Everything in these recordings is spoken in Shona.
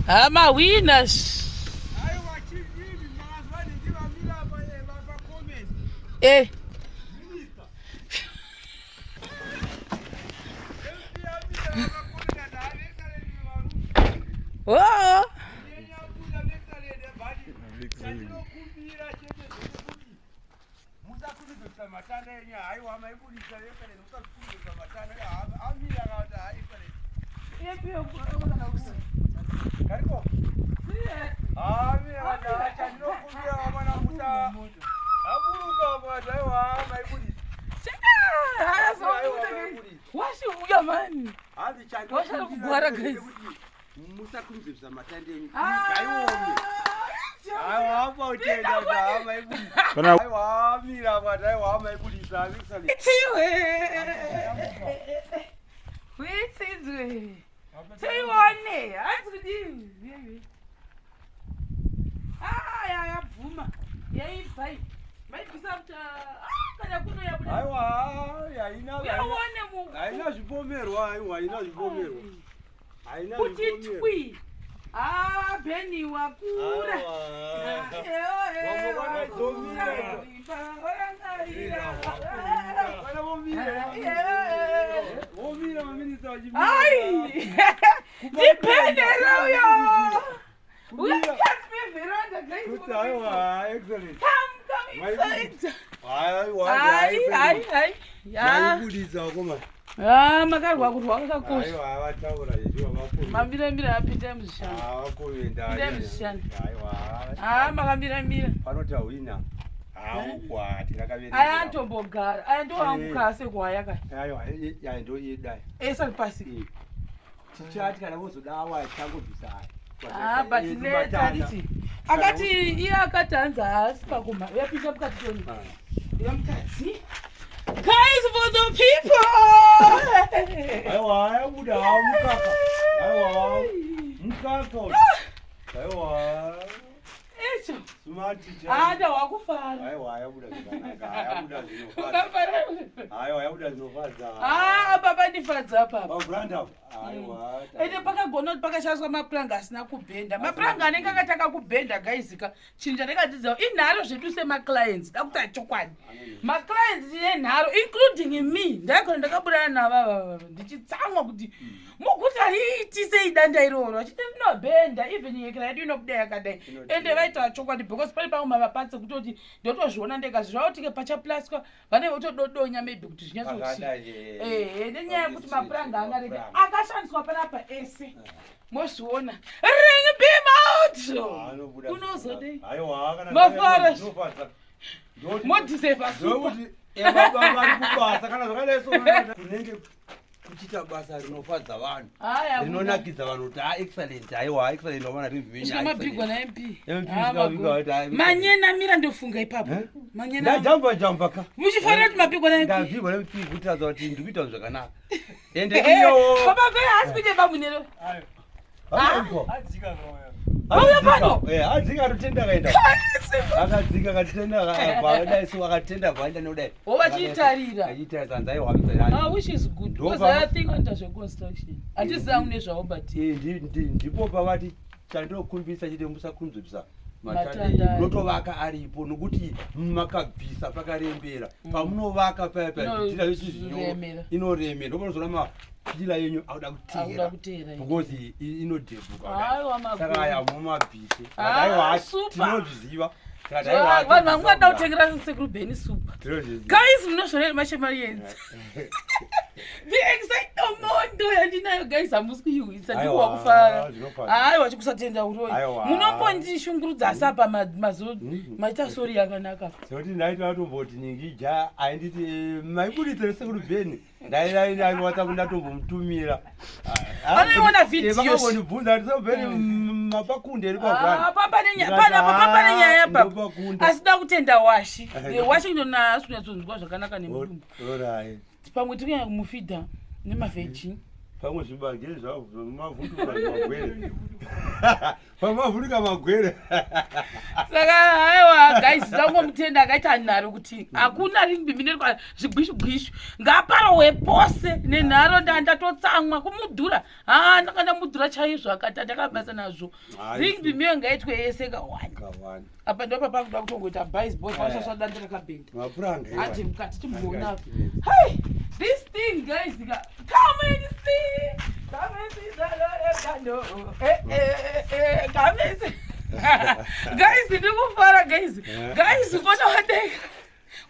Ha mahwina. Eh. Oh. Musakurumidza matanda enyu haiwa maibudisa yekare musakurumidza matanda amira akati haikare. Kariko. Amira akati chandinokumbira vamwana musa aburuka mwana haiwa maibudisa. Washiuya mani. Hanzi Washara kugwara, guys. Musakurumidza matanda enyu. Ngaiome. Aiwa apa utenda maibudisa. Kana Aiwa amira mwana aiwa maibudisa avikisani. Tiwe. Witsinzwe. Tione. Hanzi kudini? Ah, ya yabvuma. Yaibva iyi. Maibvisa kuti ah, kana kuno yabuda. Aiwa haina Uyaone mu. haina zvipomerwa aiwa haina zvipomerwa haina Kuti zvipomerwa. twi. Ah, Beni wakura. Aiwa. Vamwe vanodzomira. Vana vomira. Vomira maminista vachimira. Ai! Ndipendere uyo! We Kumira. can't be veranda, guys. Kuti aiwa excellent. Come, come inside. Aiwa Ai, ai, ai. Ya. Yaibudisa vakoma. Ah, makarwa kurwa kwakakosha. Aiwa vataura zvichiwa vakuru. Mamiramira apinda muzvishanu. Ah vakomenda. Pinda muzvishanu. Aiwa. Ah, makamiramira. Panoti hawina. Haukwa tingakaverengera. Aya antombogara. Aya ndo angu kase kuhaya kaya. Aiwa ya ndo yedai. Esa pasi. Tichati kana vozodawa tichangobvisa aya. Ah, but later anditi. Akati iye akati hanzi haasi pakuma. Uyapinda mukati toni. Uya mukati. Guys for the people. Aiwa yabuda hawo mukaka. Aiwa mukaka. uyu. Aiwa Icho. smart chai. Hada wakufara. Aiwa yabuda zvakanaka. Yabuda zvinofadza. Ukafara. Aiwa yabuda zvinofadza. Ah, baba ndifadza papa. Pabrand apo. Aiwa. Ende pakagona kuti pakashandiswa mapuranga asina kubhenda. Mapuranga anenge akatanga kubhenda gaizika. Chinhu chandakadzidzawo inharo zvedu semaclients. Da kuti achokwadi. Maclients tine nharo including me. Ndaigona ndakaburana navava ndichitsamwa kuti muguta riitisei danda iroro. Achiti rinobhenda even nyika yedu inobuda yakadai. Ende vaitaura chokwadi because pane pamwe mavapatse kutoti ndotozviona ndega zvirautike pachaplaswa vane votododonya maybe kuti zvinyatsokuti Pakadai. ehe nenyaya yekuti mapuranga angarebe akashandiswa panapa ese mozviona ring beam out Anobuda. unozodei Aiwa kana Mafara. zvinofadza. modiseva supa Ndokuti baba vari kubasa kana zvakadai so kunenge kuchiita basa rinofadza vanhu Aya, rinonakidza vanhu kuti a excellent aiwa excellent vamana review svika mabhigwa namp MP svika kuti ah, manyena mira ndofunga ipapo Eh? manyena ndajamba jamba ka muchifanira kuti mabhigwa namp ndabhigwa namp kutaridza kuti ndiri kuita zvakanaka ende iyo baba vee haasi kuite bamunero Aiko. Auya pano? Eh, adzika atotenda akaenda akadzika akatenda akadai so akatenda bvaenda nodai Wovachiitarira. achiitarira sanzi aiwa amisa Ah, which is good Ndo because pano. i think anoita zveconstruction hatiziva kune zvavo but ndipo pavati chandinokumbisa chete musakunzwisa Matanda. unotovaka aripo nokuti makabvisa pakarembera pamunovaka paya paya Inoremera. inoremera ndopanozoona mapila yenyu auda Auda kuteera kuteera, eh. because inodhebhuka Aiwa, maguru. saka aya mumabvise Ah, aiwa super. tinozviziva Tikati, aiwa, vanhu vamwe vada tinozviziva. kutengera sekuru beni supa Tinozviziva. guys munozvona here mashemarienzi the excitomondo yandinayo guys hamusi kuihwisa Aiwa, ndikuwa kufara zvinofadza. aiwa chikusatenda uroyi Aiwa. munombondishungurudza asi apa mazo Mhm. maita sori yakanaka sekuti ndaiti vatomboti ningija ainditi maibuditsire sekuru bheni ndaaiwhatsapp ndatombomutumira Anoiona video. vakambondibvunza kuti sekuru bheni mapakunde eri Ah, pagwana panapa papane nyaya papa Ndopakunda. asi da kutenda washi Eh, washington haasi kunyatsonzwa zvakanaka nemudumbu orit pamwe tikunyanya kumufidha nemavheji Pamwe zvibage zvamavhunduka magwere. Pamavhunduka magwere. Saka haiwa guys, ndangomutenda akaita nharo kuti hakuna ring beam inoitwa zvigwishu gwishu. Ngaparowe pose nenharo ndatotsamwa kumudhura. Haa ndanga ndamudhura chaizvo akati ndakabasa nazvo. Ring beam iyo ngaitwe yese kawani. Kawani. Apa ndo papa kuda kutongoita buys boys vasvasva danda rakabhenda. Mapuranga. Hadi mukati timboona. Hey, this thing guys, come and see. Come and see the Lord. Eh eh eh come and see. Guys, ndikufara guys. Guys, kona wadeka.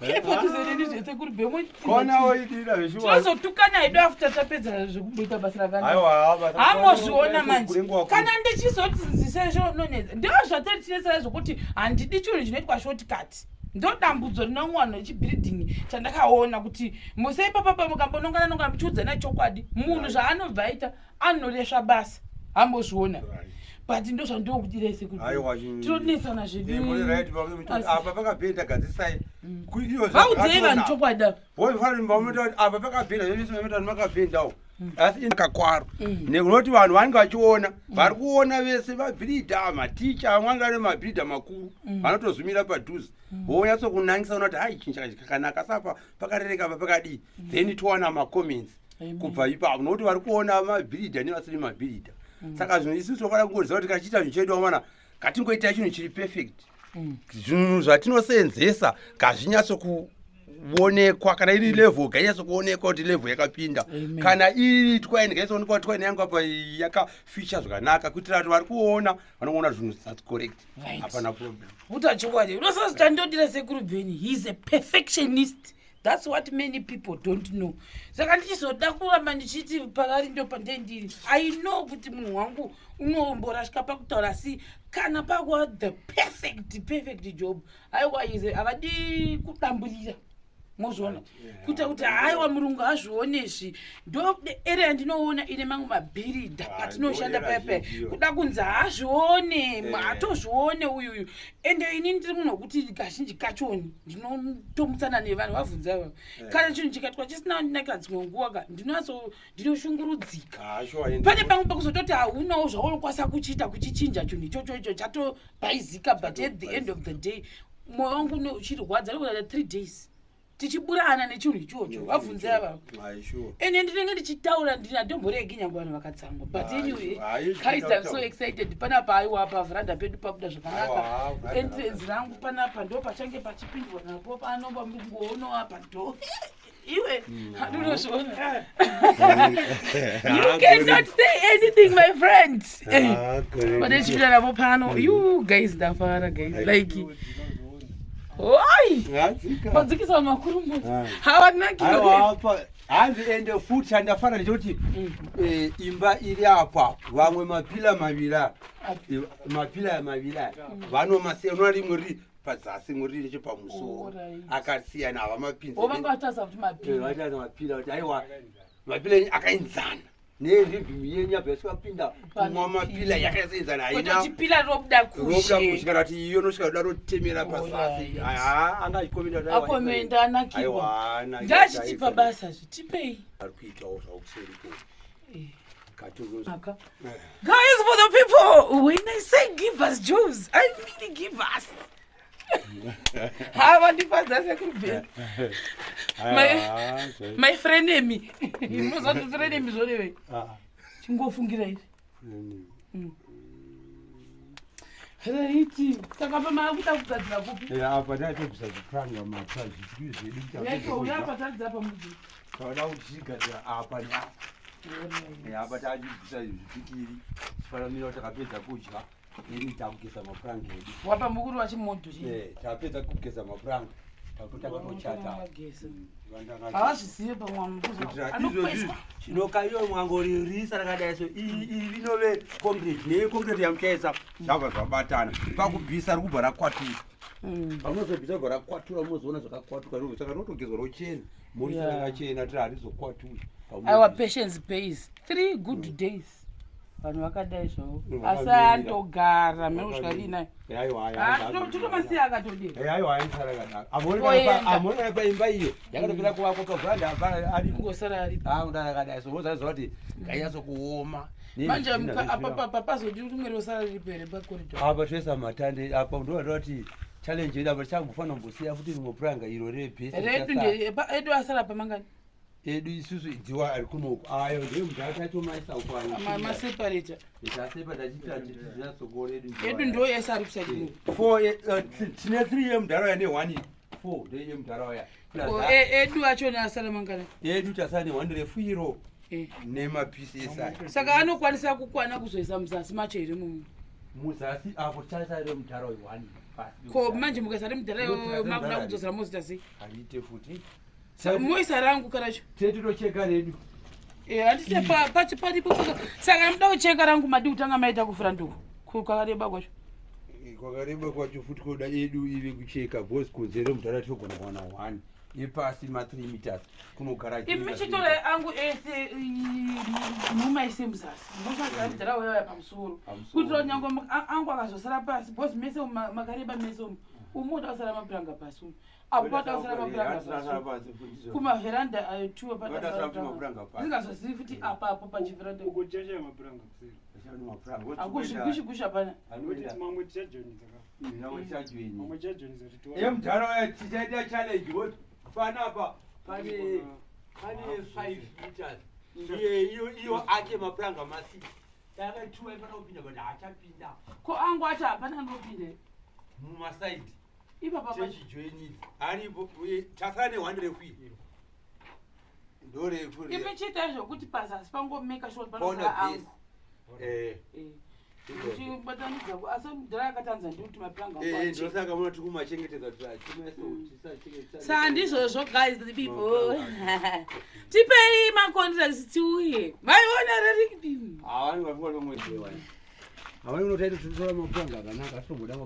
Uye neni zvese kuri bhemo. Kona woidira zveshuwa. Tinozotukana hedu after tapedza zvekumboita basa rakanaka. Aiwa, Hamozviona manje. Kana ndichizodzidzisa izvo nonetsa. Ndizvo zvatiri tinesera zvokuti handidi chinhu chinoitwa shortcut. Ndo dambudzo rinongwana rechibuilding chandakaona kuti muse ipapa mukambonongana nongana muchiudzana chokwadi munhu zvaanobva aita anoresva basa hambozviona but ndo zvandinokudirei sekuru Aiwa, tinonetsana zvedu. Muri right apa pakabhenda gadzisai. Vaudzei vanhu chokwadi apa. Vofanira apa pakabhenda zvese makabhendawo. Asi kakwaro nekunoti vanhu vanenge vachiona vari kuona vese mabhiridha maticha vamwe vanenge vane mabhiridha makuru vanotozumira padhuze vonyatsokunangisa ona kuti hai chinhu chakanaka sapa pakarereka apa pakadii then towana macomments kubva ipapo nokuti vari kuona mabhiridha nevasiri mabhiridha. Saka zvinhu isusu tofanira kungoziva kuti kachiita zvinhu chedu amana ngatingoitai chinhu chiri perfect. Zvinhu zvatinosenzesa ngazvinyatsokuonekwa. Kana iri level ngainyatsokuonekwa kuti level yakapinda. Kana iri twine ngainyatsoonekwa kuti twine yangu apa yakaficha zvakanaka kuitira kuti vari kuona vanoona zvinhu that's correct. Hapana problem. Kuta chokwadi unosazi chandodira sekuru Bheni, he is a perfectionist. That's what many people don't know. Saka ndichizoda kuramba ndichiti pavari ndo pandendiri. I know kuti munhu wangu unomborasvika pakutaura, asi kana pakuva the perfect perfect job, aiwa, ize havadi kudamburira. Mozviona kuita kuti haiwa murungu hazvionezvi. Ndo area yandinoona ine mamwe mabhiridha patinoshanda ndo era paya zhinji iyo. Kuda kunzi haazvione, hatozvione uyuyu. Ende ini ndiri munhu wekuti kazhinji kachoni ndinotomutsana nevanhu vabvunza ava. Kana chinhu chikaitwa chisina ndinaka dzimwe nguva ka ndinonatso ndinoshungurudzika. Ah, sure, Pane pamwe pakuzototi haunawo zvaunokwanisa kuchiita kuchichinja chinhu ichocho icho chatobhaizika, but at the end of the day mwoyo wangu uchirwadza nekuda 3 days tichiburana nechinhu ichocho. Vabvunze ava. Ai, sure. Ende ndinenge ndichitaura ndini handomboregi nyangwe vanhu vakatsamwa, but anyway guys, I'm so excited panapa. Aiwa, pavhuranda pedu pabuda zvakanaka. Aiwa, veranda. Entrance rangu panapa ndo pachange pachipindwa napo pano pamurikuono apa ndo iwe handinozviona. You cannot say anything, my friend. Patechipinda napo pano. You guys, ndafara guys, like oi madzikisa vanhu makuru moti havanaki. Hanzi ende futi chandafara ndechekuti imba iri apa vamwe mapila maviri aya, mapila maviri aya vanomasiya. Unoona rimwe riri pazasi, rimwe riri nechepamusoro. Akasiyana, havamapinzi. Vanga vatarisa kuti mapila Vatarisa mapila kuti aiwa, mapila enyu akaenzana nerivhimi yenyu yabva yasvika kumwa mapila yakaenzana haina Kutoti pila robuda robuda kushe. kushe kana kuti iyo nosvika kuda rotemera pazasi. Anga achikomenda kuti aiwa, Akomenda anakirwa. Aiwa, anakirwa. Ndachitipa basa zvitipei. Ari kuitawo zvakuseri ko Aka. Guys, for the people, when I say give us jobs, I mean give us. Hava ndifadza sekubheni. My frenemy. Munozoti frenemy zvorevei? Chingofungira izvi. Right. Saka pama kuda kugadzira kupi? Apa tatobvisa zvipuranga matsva zvitwi zvedu. Yacho uya patadza pamudzi. Tauda kuti tichigadzira apa neapa. Apa tachibvisa zvipikiri tifanira kuti takapedza kudya then takugeza mapuranga edu. Wapa mukuru wachimodho chi. Tapedza kugeza mapuranga takutanga tochata. Havazvizive pamwe. Izvozvi chinoka iyo mwangoririsa rakadai so iri rinove concrete neconcrete yamuchaisa zvabva zvabatana pakubvisa rikubva rakwatura. Pamunozobvisa ribva rakwatura munozoona zvakakwatuka, saka rinotogezwa rochena morisa rakachena tiri harizokwaturi. Our patience pays 3 good days. Vanhu vakadai zvavo. Mm, Asi vakamirira. andogara meusvikadii nayo. Totomasiya akatodii. Aiwa, aisara kadaro. Oenda. Amuonekana paimba iyo yakatopera kuvakwa pavhuranda apa aripo. Kungosara aripo. Akudara akadai so wozaziva kuti ngainyatso kuoma. Manje apa pazodi rimwe rosara riripo here pakoridho? Apa toisa matande apa, ndovati challenge yedu apa tichambofanira kumbosiya futi rimwe puranga iro rebhesi. Redu edu asara pamangani? Edu isusu dziwa ari kunoku, ayo ndeyemudhara tatomaisa uko. Maseparator. Tasepa tachiita tichinatsogoro edu. Edu ndo ese ari kusaidi. Four, tine three yemudhara ne one, four ndeyemudhara. Edu achona asara mangani? Edu tasara ne one refu iro nemapisi esai. Saka anokwanisa kukwana kuzoisa muzasi macho here mumu? Muzasi apo tichaisa remudhara one pasi. Ko manje mukaisa remudhara makuda kudzosera mozita sei? Hariite futi. Moisa rangu karacho. Tetotocheka redu. Handiti paripo? Saka muda kucheka rangu, madi kutanga maita kufranduko kwakareba kwacho. Kwakareba kwacho futi koda edu ive kucheka, because kunze remudhara tinogona kuwana one, epasi ma3 meters kunogara. Imi chitorai angu ese mumaise muzasi, mosazamudhara wayaya pamusoro, kuitira nyange angu akazosara pasi, because mese makareba mese umu umu uda kusara mapuranga pasi, umu apo pada kusara mapuranga pasi, kumavheranda ayo tuwe pada, futi apapo pachivheranda. Ugochacha mapuranga kuseri. Akuzvigushi hapana. Mamwe tichajoinidza ka. Mamwe tichajoinidza kuti tiwane. Emudhara tichaita challenge woti panapa pane 5 meters, iye iyo ake mapuranga ma6 takatuwa ifana kupinda, but haachapinda. Ko angu acho hapana anopinda? Mumasaidi. Ipapa. Techijoinidza aripo, tasara ne1 refu iyi, ndo refu. Imi chiitai zvokuti pazasi pangomeka sure Paona panosara base. angu. Uchibatanidza, asi mudhara akatanza ndikuti mapuranga angu acheka. Ndosaka munoti kumachengetedza kuti. Saka ndizvozvo guys, the people, tipei macontracts tiuye. Maiona reripi? Havani vafunga nomwedzi wani, havani unotaita titora mapuranga akanaka, asitomboda.